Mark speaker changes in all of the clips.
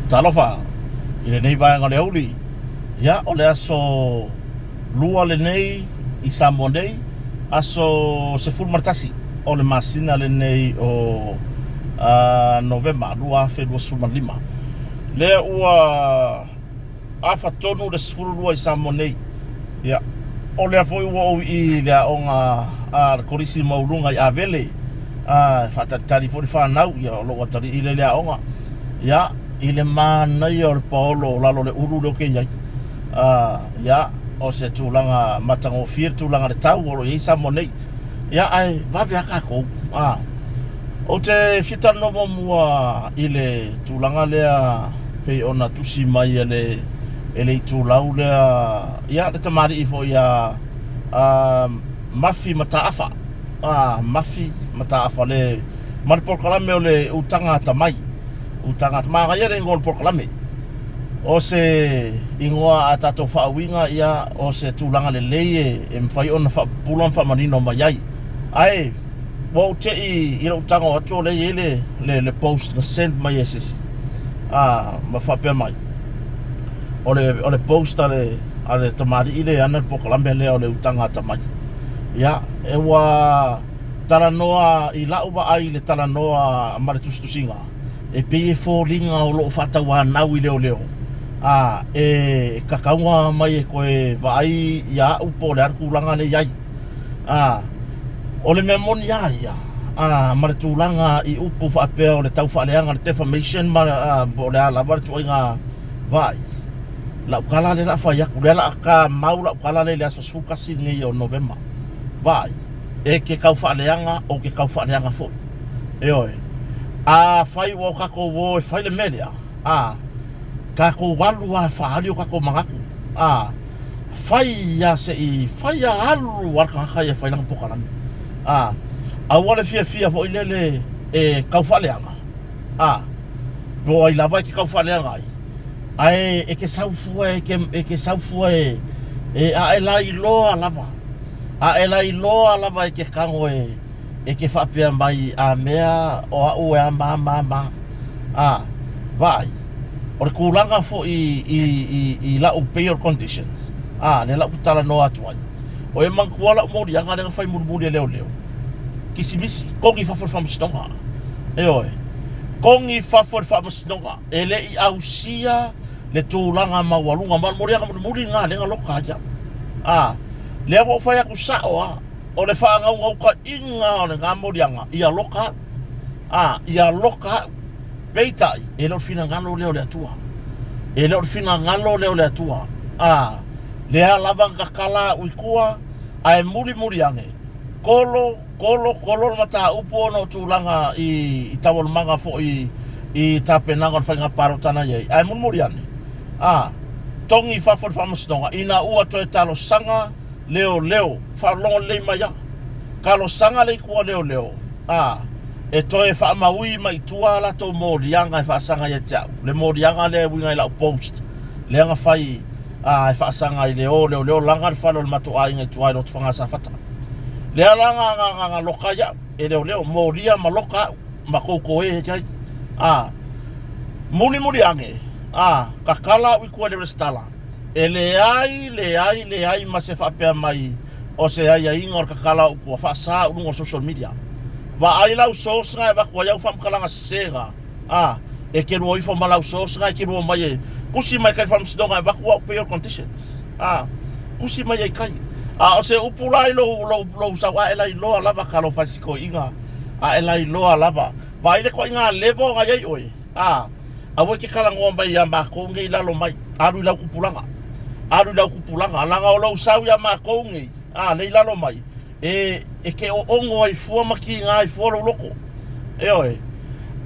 Speaker 1: Talofa i lenei vaega o le auli. Ia, o le aso lua lenei i Samoa nei, aso 11 o le masina lenei o Novema 2025. Lea ua afa tonu le 12 i Samoa nei. Ia, o lea foi ua ou i le aoga a le Kolisi Maualuga i Avele, a faatalitali foi le fanau, ia o lou atalii lea i le aoga. Ia, i le manaia o le paolo o lalo o le ulu lea ou te i ai. Ia, o se tulaga matagofie le tulaga o le tau o lo o i ai Samoa nei. Ia, ae vave lava tatou. Ou te fia talanoa muamua i le tulaga lea pei ona tusi mai e le e le itulau lea, ia le tamalii foi a a Mafi Mataafa, a Mafi Mataafa le ma le polokalame o le utaga atamai. Utaga atamai, manaia le igoa o le polokalame. O se igoa a tatou faauiga, ia o se tulaga lelei e mafai ona faapupula ma faamanino mai ai. Ae ua ou te i i lou tago atu o lea e i ai le, le, le post na send mai e se isi ma faapea mai o le, o le post a le, a le tamalii lea e ana le polokalame lea o le utaga atamai. Ia, e ua talanoa i lau vaai i le talanoa ma le tusitusiga, e pei e foliga o lo o faatauanau i leoleo, a e kakauga mai e toe vaai ia au po o le a le tulaga lea e i ai. A, o le mea moni lava ia, a, ma le tulaga i upu faapea o le taufaaleaga, le defamation ma, a, po o le a lava le ituaiga vaai, lau tala lea o le a fai atu, lea o le a tamau lau tala lea i le aso 11 lenei o Novema. Vaai, e te taufaaleaga, ou te taufaaleaga foi. Ioe. Afai ua o tatou o e fai le mea lea, a, tatou alu lava e faaali o tatou manatu, a, fai lava se i fai lava alu lava le tagata ia e fai lana polokalame. A, aua le fiafia foi lele e tau faaleaga, a, po o ai lava e te tau faaleaga ai, ae e te sau fua e te, e te sau fua e, e a e lailoa lava, a e lailoa lava e te tago e, e te faapea mai a mea o au e a ma ma ma. A, vaai, o le tulaga foi i, i, i lau bail conditions, a, lea la ou te talanoa atu ai, o e manatua lau moliaga lea na fai mulimuli e leoleo, kisimisi, kogi i fafo i le faamasinoga. Ioe, kogi i fafo i le faamasinoga, e le i ausia le tulaga maualuga, ma o le moliaga mulimuli lena lea na loka ai au. A, lea ua ou fai atu sao lava, o le faanaunautaiga o lena moliaga, ia loka au. A, ia loka au. Peitai, e le o le finagalo lea o le Atua. E le o le finagalo lea o le Atua. A, lea lava na tatala au i tua, ae mulimuli ane, kolo, kolo, kolo le mataupu ona o tulaga i, i taualumaga foi i tapenaga o le faiga palota na i ai. Ae mulimuli ane, a, togi i fafo i le faamasinoga, ina ua toe talosaga leoleo, faalogo lelei mai a. Talosaga le itua leoleo, a, e toe faamaui mai i tua a latou moliaga e faasaga ia te au. Le moliaga lea e uiga i lau post, lea na fai a, e faasaga i le o leoleo laga le fale o le matou aiga i tua i Lotofaga Safata. Lea la na, na, na, na loka ai au e leoleo, molia ma loka au ma koukou e ai. A, mulimuli ane, a, tatala au i tua i le resitala, E leai, leai, leai ma se faapea mai o se aiaiga o le tatala o upu ua faasa au luga o social media. Vaai lau source na e avatu ai au faamatalaga sese na, a, e te lua ifo ma lau source na e te lua mai e tusi mai kai le faamasinoga e avatu au bail conditions, a, tusi mai ai kai. A o se upu la i lou, lou, lou sau ae lailoa lava talofa e sikoiina, ae lailoa lava. Vaai le ituaiga level na i ai oe, a. Aua e te talanoa mai ia matou nei i lalo mai. Alu i lau tupulaga. Alu i lau tupulaga. Leaga o lou sau ia matou nei, a, lea i lalo mai, e, e te oono ai fua ma kiga ai fua lou loto. Ioe.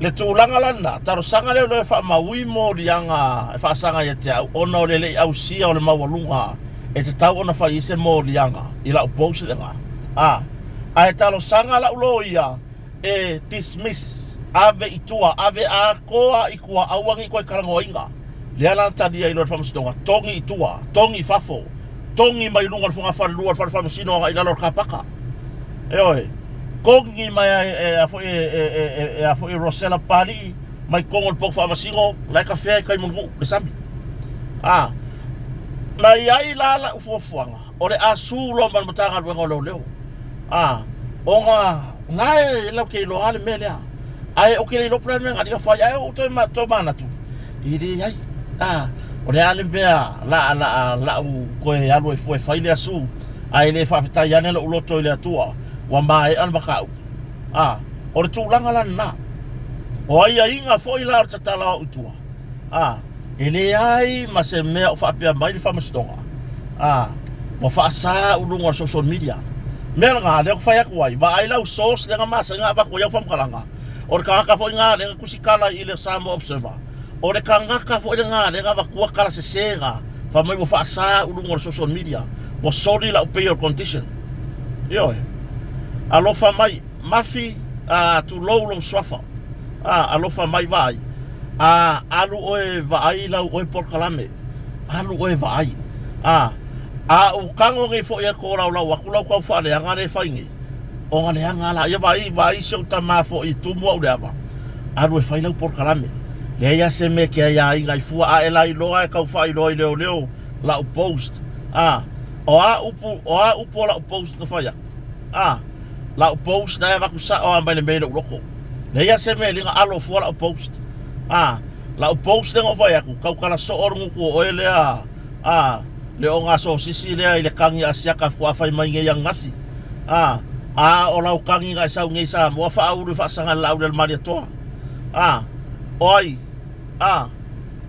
Speaker 1: Le tulaga la lena, talosaga lea o lea e faamaui moliaga e faasaga ia te au, ona o le le i ausia o le maualuga e tatau ona fai ai se moliaga i lau post lena. A, ae talosaga lau loia, e dismiss, ave i tua, ave atoa i tua, aua ne i toe talanoaina. Lea la na talia ai loa e le Faamasinoga, togi i tua, togi i fafo, togi mai luga o le fogafalelua o le fale faamasino agai i lalo o le kapaka. Ioe, togi mai e, e, a foi e, e, e, e, a foi Rosella Papalii Mai totonu o le potu faamasino la e tafea i tai Mulinuu le sami. A, na i ai la la'u fuafuaga o le a su loa ma le Matagaluega o Leoleo. A, ona la e latou te iloa le mea lea. Ae ou te le iloa po o le a le mea na alii na fai, ae ou toe tomanatu, e leai. A, o le a le mea la la la'u toe alu ai fua e fai lea su, ae le faafetai ane lo'u loto i le Atua ua maea le mataupu. A, o le tulaga la lena. O aiaiga foi la o le tatala o au i tua, a, e leai ma se mea o faapea mai le faamasinoga, a, ua faasa au i luga o le social media. Mea lena, lea ou te fai atu ai, vaai lau source lea na masani ona avatu ai au faamatalaga, o le tagata foi lena lea na tusitala i le Samoa Observer, o le tagata foi lena lea na avatua tala sese na, fai mai ua faasa au i luga o le social media, ua soli lau bail condition. Ioe. Alofa mai, Mafi, a, tulou lou suafa. A, alofa mai vaai. A, alu oe vaai lau oe polokalame. Alu oe vaai. A, a u tago nei foi e tolaulau atu lau tau faaleaga lea e fai nei, ona leaga la ia vaai, vaai si ou tama foi e tumu au le ava, alu e fai lau polokalame. Leai a se mea e te aiaina ai fua, a e lailoa e tau faailoa i leoleo lau post. A, o a upu, o a upu o lau post na fai atu? A, lau post na e avatu sao lava mai le mea i lou loto. Leai a se mea e liga alo fua lau post. A, lau post lea na ou fai atu, tautala soo le gutu o oe lea, a, le oga sosisi lea i le kagi a Asiata faatoa fai mai nei ananafi. A, a o lau kagi na e sau nei i Samoa faaulu i faasaga i le laau i le Malietoa. A, o ai? A,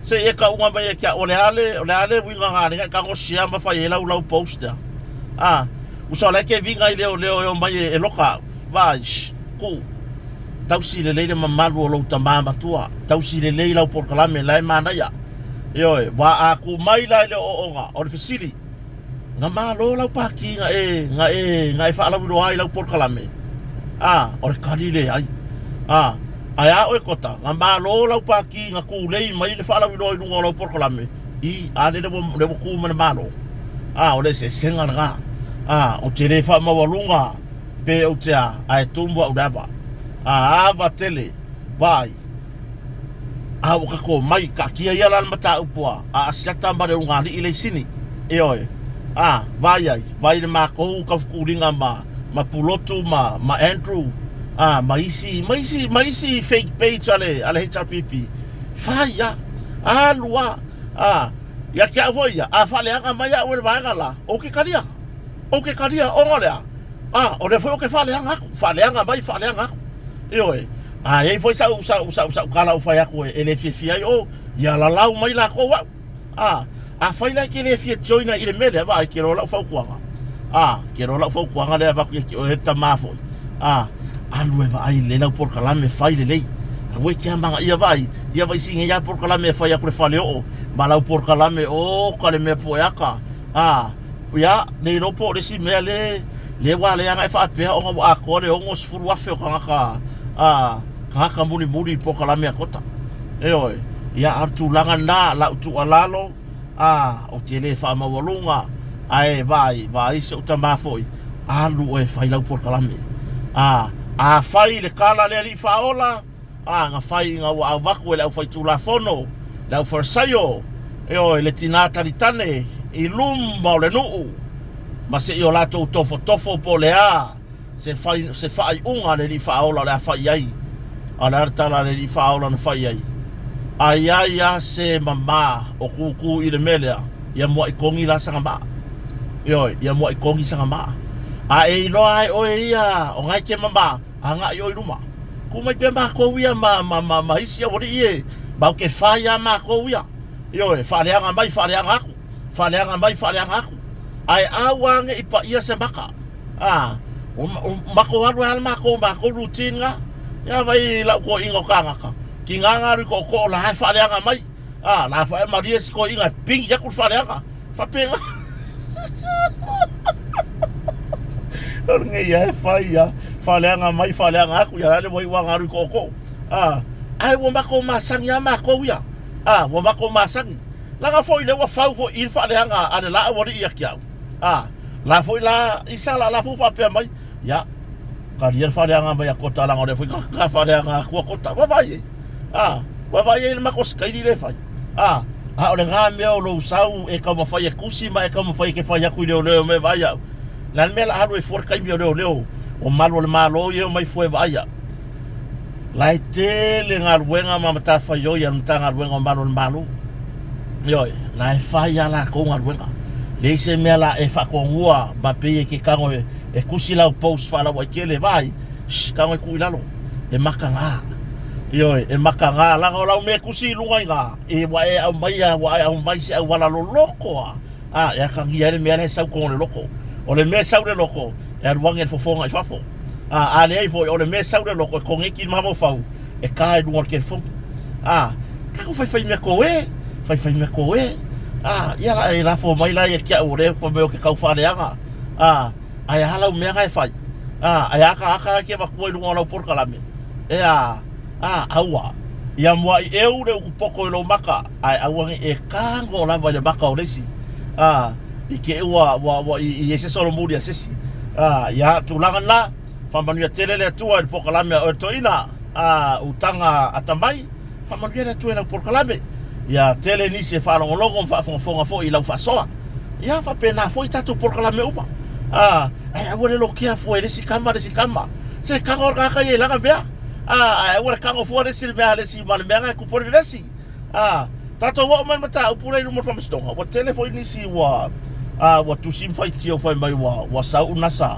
Speaker 1: se i e kauga mai ia te au, o le a le, o le a le uiga na lea e tago share ma fai ai lau, lau post lea. A, uso o la e ke viga i leoleo e omai e, e loka au. Vaai, shh, kuu. Tausi lelei le mamalu o lou tamā matua. Tausi lelei lau polokalame, la e manaia. Ioe, wa a ku mai la i le ooooga, o le fesili, Na malo lau pākī na e, na e, na e faalauiloa ai lau polokalame? A, o le kali leai. A, ae a oe Kota, na malo lau pākī na kūlei mai le faalauiloa i luga o lau polokalame? I, a lele ua, lea ua kū mai le Malo. A, o le eseesega lena. A, ou te le faamaualuga pe ou te a, ae tumu au i le ava. A, ava tele, vaai. A ua tatou omai, taatia ia la le mataupu a Asiata ma le ulugalii le isini. Ioe. A, vaai ai, vaai i le matou taufutuuliga ma, ma Pulotu ma, ma Andrew, a, ma isi, ma isi, ma isi fake page a le, a le HRPP. Fai a, alu a, a, ia te au foi ia, a faaleaga mai au e le vaega la, ou te talia. Ou te talia, ona o le a? A, o lea foi ou te faaleaga atu, faaleaga mai, faaleaga atu. Ioe. A i ai foi sau, sau, sau, sau tala ua fai atu e, e le fiafia ai, oh, ia lalau mai latou au. A, afai la e te le fia join ai i le mea lea, vaai, ke loa lau fautuaga. A, ke loa lau fautuaga lea avatu ia te oe e le tamā foi. A, alu e vaai lelei lau polokalame, fai lelei. Aua e te amagaia vaai, ia vaisi nei a polokalame e fai atu le faleoo, ma lau polokalame, oka le mea pueaka. A, ia, le iloa po o le isi mea le, le ua leaga e faapea ona ua atoa le 60,000 o tagata, a, tagata mulimuli i polokalame a Kota. Ioe, ia, a o le tulaga lena, lau tuualalo, a, ou te le faamaualuga, ae vaai, vaai si ou tama foi, alu oe e fai lau polokalame. A, afai le tala a le Alii Faaola, A, na fai ina ua avatu e le aufaitulafono, le aufarisaio, ioe, le tinā talitane i luma o le nuu, ma se i o latou tofotofo po o le a se fai, se faaiuga a le Alii Faaola o le a fai ai. A o le a le tala a le Alii Faaola na fai ai? A i ai a se mamā o kūkū i le mea lea, ia muaʻi kogi la sana maa. Ioe, ia muaʻi kogi sana maa. A e iloa ai oe ia o ngai ke mamā, Agai ʻoe i luma. Kū mai pea mākou ia ma, ma, ma, ma isi aualii e, matou te fai lava mākou ia. Ioe, faaleaga mai, faaleaga aku, faaleaga mai, faaleaga aku. Ae aua ne i paia se maka. A, o, o matou alu ai lava le matou, matou routine na. Ia vai lau toeaina o kānaka, tiga na alu i tootoo la e faaleaga mai. A, la foi e malie si toeaina e pigi atu le faaleaga. Faapena. O lenei e fai ia faaleaga mai faaleaga atu ia le ua iuaga alu i tootoo. A, ae ua matou masani lava matou ia. A, ua matou masani. Leaga foi lea ua fau foi i le faaleaga a le la aualii ia te au. A, la foi la i sa la la foi faapea mai, ia, talia le faaleaga mai a Kota leaga o lea foi ka faaleaga atu a Kota. Vaavaai i ai. A. Ua vaai ai le matou sikaili lea e fai. A, a o lena mea o lou sau e taumafai e tusi ma e taumafai e te fai atu i leoleo e omai e vaai au. O le a le mea o le a alu ai fua le taimi o leoleo o malu o le Malo ia e omai fua e vaai au. La e tele galuega ma matafaioi a le Matagaluega o Malu o le Malo. Ioe, la e fai a latou galuega. Leai se mea la e faatonua ma pei e te tago e, e tusi lau post faalauaitele, vaai, shh, tago e tuu i lalo. E mataga. Ioe, e mataga, leaga o lau mea e tusi i luga i ina, e, ua e aumaia, ua e aumai se auala loloto lava, a, e atagia ai le mea la e sau i totonu o le loto. O le mea e sau i le loto, e alu ane i le fofoga i fafo. A, a leai foi, o le mea e sau i le loto e koneti i le mafaufau, e ta i luga o le telefoni. A, tatou faifai mea koe, faifai mea koe. A, ia la e lafo mai la ia te au o lea fai mai ou te tau faaleaga. A, ae a lau mea na e fai? A, ae a ta ata e te avatua i luga o lau polokalame? E a, a, aua. Ia muai eu le utu poto i lou maka, ae aua ne i e tago lava i le maka o le isi. A, i te i ua, ua, ua i, i ai se solomuli a se isi. A, ia, tulaga lena, faamanuia tele le Atua i le polokalame a oe le toeaina, a, utaga atamai, Faamanuia le Atua i lau polokalame. Ia tele nisi e faalogologo ma faafogafoga foi i lau faasoa. Ia faapena foi tatou polokalame uma. Ah, ae aua le lotea fua i le isi kama le isi kama. Se tago le tagata ia i lana mea. Ah, ae aua le tago fua le isi le mea a le isi ma le mea na e tupu ai le vevesi. Ah, tatou oo mai le mataupu lea i luma o le faamasinoga. Ua tele foi nisi ua ah, ua tusi ma faitio fai mai ua ua sau unasa.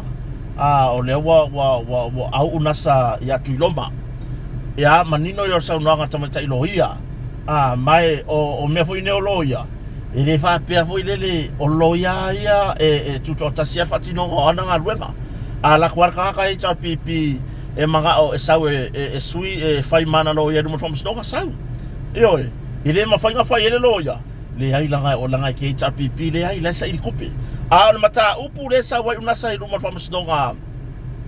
Speaker 1: Ah, o lea ua ua ua ua au unasa ia Tuiloma. Ia, manino ia o le saunoaga a tamaitai loia. A, ma e, o, o mea foi nei o loia, e le faapea foi lele o loia lava ia e, e tutoatasi lava le faatinoga o ana galuega. A alu atu lava le tagata HRPP e manao e sau e, e, e sui e fai ma ana loia i luma o le faamasinoga, sau. Ioe, e le mafai ona fai ai le loia, leai leaga o leaga e te HRPP, leai, la e saili tupe. A o le mataupu lea e sau ai Unasa i luma o le faamasinoga,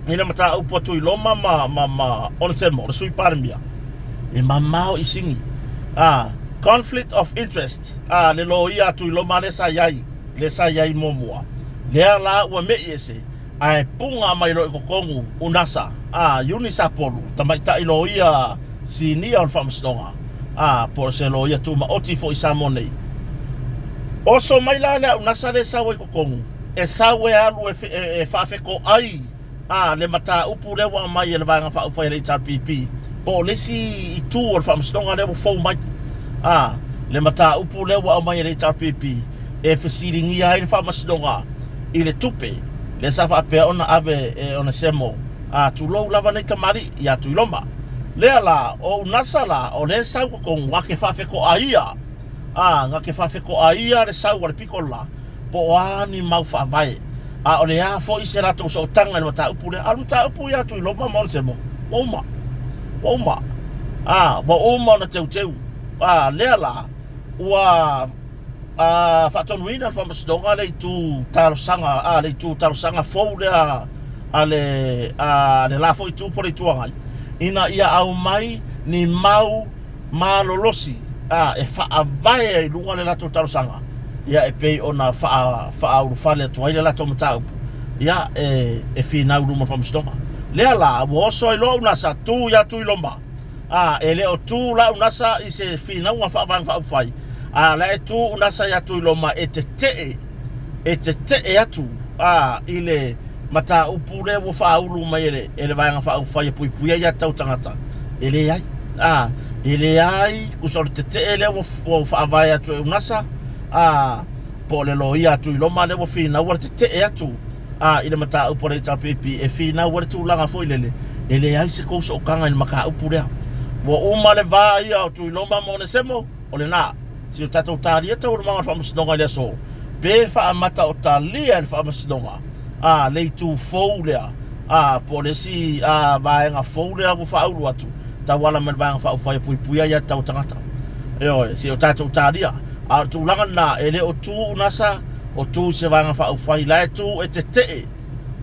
Speaker 1: i le mataupu a Tuiloma ma, ma, ma Onesemo, le sui Palemia, e mamao i sini. Ah, conflict of interest, ah, le loia a Tuiloma lea sa i ai, lea sa i ai muamua. Lea la ua me'i ese, ae puga mai loa i totonu Unasa, ah, Eunice Apolu, tamaitai loia sinia o le faamasinoga, ah, po o se loia tumaoti foi i Samoa nei. Oso mai la le Unasa lea e sau ai i totonu, e sau e alu e, e, e faafetoai a le mataupu lea ua aumai e le Vaega Faaupufai a le HRPP po o le isi itu o le faamasinoga lea ua fou mai. A le mataupu lea ua aumai e le HRPP e fesiligia ai le faamasinoga i le tupe lea sa faapea ona ave e Onesemo a tulou lava nei tamalii ia Tuiloma. Lea la, o Unasa la, o lea e sau totonu na te faafetoaia, a na te faafetoaia le sau a le pito la po o a ni mau faavae, a o le a foi se latou sootaga i le mataupu lea. A o le mataupu ia Tuiloma ma Onesemo, ua uma. Ua uma. A, ua uma ona teuteu. A, lea la, ua a, faatonuina le faamasinoga le itu talosaga, a, le itu talosaga fou lea a le, a le la foi itu po o le Itu Agai, ina ia aumai ni mau malolosi a e faavae ai i luga le latou talosaga, ia e pei ona faa, faaulufale atu ai le latou mataupu, ia e, e finau i luma o le faamasinoga. Lea la, ua oso ai loa Unasa, tu ia Tuiloma, a e le o tu la Unasa i se finauga faavaega faaupufai, a la e tu Unasa ia Tuiloma e tetee, e tetee atu a i le mataupu lea ua faaulu mai e le, e le Vaega Faaupufai e Puipuia Aiatatau Tagata, e leai. A, e leai, tusa o le tetee lea ua, ua faavae atu e UNASA, a, po o le loia a Tuiloma lea ua finaua le tetee atu a, i le mataupu a le HRPP, e finaua le tulaga foi lele, e leai se tou sootaga i le mataupu lea. Ua uma le va ia o Tuiloma ma Onesemo, o lena. Se i o tatou talia taualumaga o le faamasinoga i le aso, pe faamata o talia e le faamasinoga a le itu fou lea, a po o le isi a, vaega fou lea ua faaulu atu, tauala mai le Vaega Faaupufai e Puipuia Aiatatau a Tagata. Ioe, se i o tatou talia. A o le tulaga lena, e le o tu Unasa, o tu i se Vaega Faaupufai, la e tu e tetee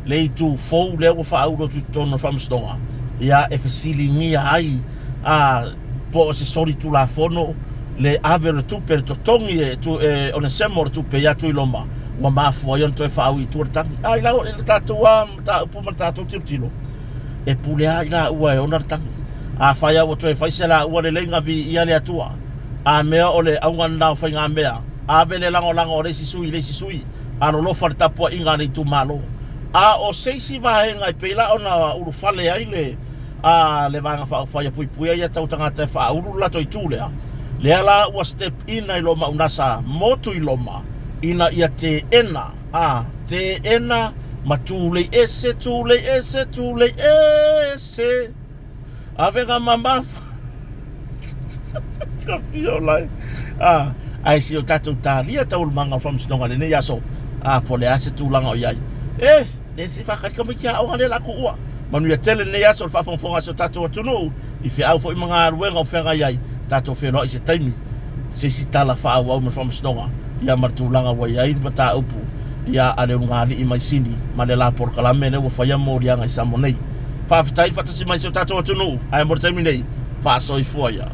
Speaker 1: le itu fou lea ua faaulu atu i totonu o le faamasinoga, ia e fesiligia ai a po o se soli tulafono le ave o le tupe, le totogi e, e Onesemo le tupe ia Tuiloma, ua mafua ai ona toe faaui i tua le tagi. A i lau i le tatou a mataupu ma le tatou tilotilo, e pule lava i laua e ona le tagi. Afai lava ua toe fai se laua lelei na viia le Atua. A mea o le auga lena o faigamea, ave le lagolago a le isi sui i le isi sui, alolofa le tapuaiga a le itumalo. A o se isi vaega e pei la ona ulufale ai le a le Vaega Faaupufai e puipuia ia tau tagata e faaulu le latou itu lea, lea la ua step in ai loa ma Unasa mo Tuiloma ina ia teena, a, teena ma tulei ese, tulei ese, tulei ese. Avega mamafa. Ka fia o lai. Ah, ae se o tatou talia taualumaga o faamasinoga i lenei aso. Ah, po o le a se tulaga o i ai. Eh, le se faatali tamaiti aoga lea la tuua. Manuia tele lenei aso o le faafogafoga a si o tatou atunuu i feau foi ma galuega o feagai ai. Tatou feiloai i se taimi se isi tala faaauau ma le faamasinoga ia ma le tulaga ua i ai le mataupu ia a le ulugalii mai Sini ma le la polokalame lea ua faia moliaga i Samoa nei. Faafetai le faatasi mai si o tatou atunuu, ae mo le taimi nei, faasoifua ia.